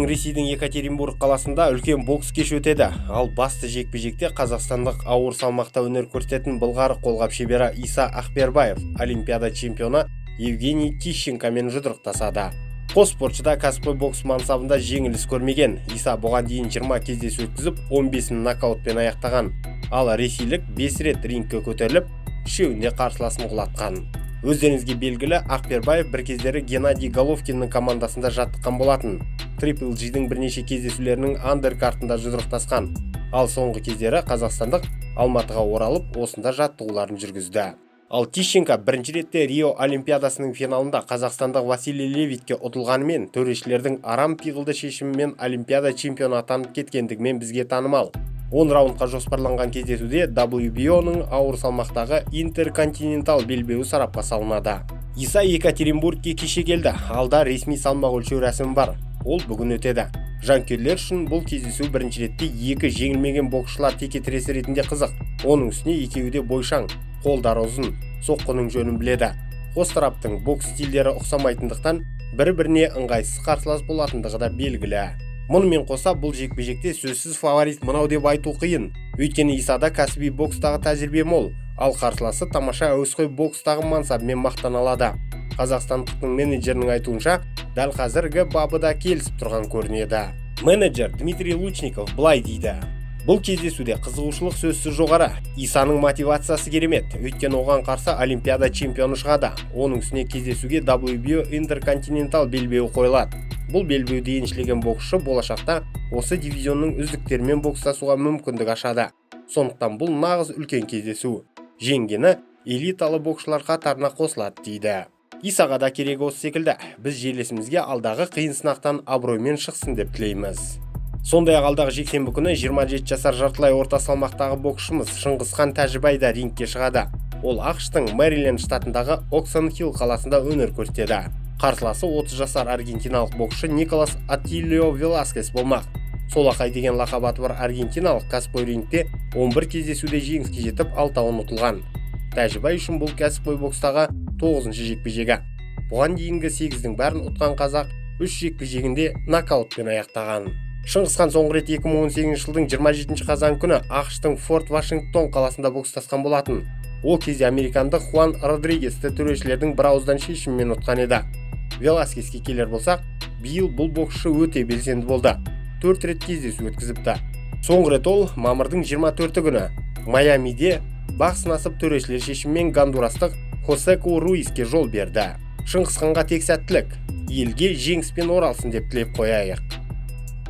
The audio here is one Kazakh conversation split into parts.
Ресейдің Екатеринбург қаласында үлкен бокс кеші өтеді. Ал басты жекпе-жекте қазақстандық ауыр салмақта өнер көрсететін былғары қолғап шебері Иса Ақбербаев олимпиада чемпионы Евгений Тищенкомен жұдырықтасады. Қос спортшы да кәсіпқой бокс мансабында жеңіліс көрмеген. Иса бұған дейін 20 кездесу өткізіп, 15-ін нокаутпен аяқтаған. Ал ресейлік 5 рет рингке көтеріліп, үшеуінде қарсыласын құлатқан. Өздеріңізге белгілі, Ақбербаев бір кездері Геннадий Головкиннің командасында жаттыққан болатын. Трипл G-дің бірнеше кездесулерінің андеркартында жұдырықтасқан. Ал соңғы кездері қазақстандық Алматыға оралып, осында жаттығуларын жүргізді. Ал Тищенко бірінші ретте Рио Олимпиадасының финалында қазақстандық Василий Левитке ұтылғанымен, төрешілердің арам пиғылды шешімімен Олимпиада чемпионы атанып кеткендігімен бізге танымал. 10 раундқа жоспарланған кездесуде WBO-ның ауыр салмақтағы интерконтинентал белбеуі сарапқа салынады. Иса Екатеринбургке кеше келді. Алда ресми салмақ өлшеу рәсімі бар. Ол бүгін өтеді. Жанкүйерлер үшін бұл кездесу бірінші ретте екі жеңілмеген боксшылар текетіресі ретінде қызық. Оның үстіне екеуі де бойшаң, қолдары ұзын, соққының жөнін біледі. Қос тараптың бокс стильдері ұқсамайтындықтан бір-біріне ыңғайсыз қарсылас болатындығы да белгілі. Мұнымен қоса, бұл жекпе-жекте сөзсіз фаворит мынау деп айту қиын. Өйткені Исада кәсіби бокстағы тәжірибе мол, ал қарсыласы тамаша әуесқой бокстағы мансабымен мақтана алады. Қазақстандықтың менеджерінің айтуынша, дәл қазіргі бабы да келісіп тұрған көрінеді. Менеджер Дмитрий Лучников былай дейді: «Бұл кездесуде қызығушылық сөзсіз жоғары. Исаның мотивациясы керемет, өйткені оған қарсы Олимпиада чемпионы шығады. Оның үстіне кездесуге WBO Интерконтинентал белбеуі қойылады. Бұл белбеуді еншілеген боксшы болашақта осы дивизионның үздіктерімен бокстасуға мүмкіндік ашады. Сондықтан бұл нағыз үлкен кездесу. Жеңгені элиталы боксшылар қатарына қосылады», – дейді. Исаға да керегі осы секілді. Біз жерлесімізге алдағы қиын сынақтан абыроймен шықсын деп тілейміз. Сондай-ақ алдағы жексенбі күні 27 жасар жартылай орта салмақтағы боксшымыз Шыңғысхан Тәжібай да рингке шығады. Ол АҚШ-тың Мэриленд штатындағы Оксан Хилл қаласында өнер көрсетеді. Қарсыласы 30 жасар аргентиналық боксшы Николас Атилио Веласкес болмақ. Солақай деген лақап аты бар аргентиналық кәсіпқой рингте 11 кездесуде жеңіске жетіп, алтауын ұтылған. Тәжібай үшін бұл кәсіпқой бокстағы 9-шы жекпе-жегі. Бұған дейінгі 8-дің бәрін ұтқан қазақ 3 жекпе-жегінде нокаутпен аяқтаған. Шыңғысхан соңғы рет 2018 жылдың 27 қазан күні АҚШ-тың Форт Вашингтон қаласында бокстасқан болатын. Ол кезде американдық Хуан Родригесті төрешілердің бір ауыздан шешімімен ұтқан еді. Веласкеске келер болсақ, биыл бұл боксшы өте белсенді болды. 4 рет кездесу өткізіпті. Соңғы рет ол мамырдың 24 күні Майамиде бақ сынасып, төрешілер шешімімен гондурастық Хосеко Руиске жол берді. Шыңғысханға тек сәттілік, елге жеңіспен оралсын деп тілеп қояйық.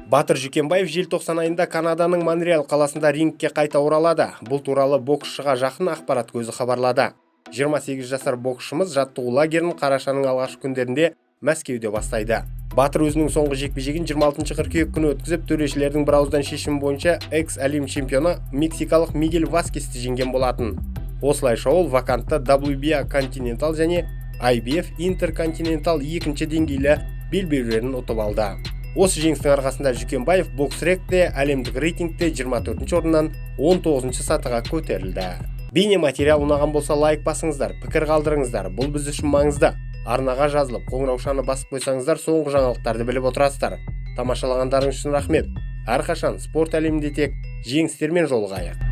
Батыр Жүкембаев желтоқсан айында Канаданың Монреаль қаласында рингке қайта оралады. Бұл туралы боксшыға жақын ақпарат көзі хабарлады. 28 жасар боксшымыз жаттығу лагерін қарашаның алғашқы күндерінде Мәскеуде бастайды. Батыр өзінің соңғы жекпе-жегін 26 қыркүйек күні өткізіп, төрешілердің бір ауыздан шешімі бойынша экс әлем чемпионы мексикалық Мигель Васкесті жеңген болатын. Осылайша ол вакантты WBA Continental және IBF Intercontinental екінші деңгейлі белбеулерін ұтып алды. Осы жеңістің арқасында Жүкембаев BoxRec-те әлемдік рейтингте 24 орыннан 19 сатыға көтерілді. Бейне материал ұнаған болса, лайк басыңыздар, пікір қалдырыңыздар. Бұл біз үшін маңызды. Арнаға жазылып, қоңыраушаны басып қойсаңыздар, соңғы жаңалықтарды біліп отырасыздар. Тамашалағандарыңыз үшін рахмет. Әрқашан спорт әлемінде тек жеңістермен жолығайық.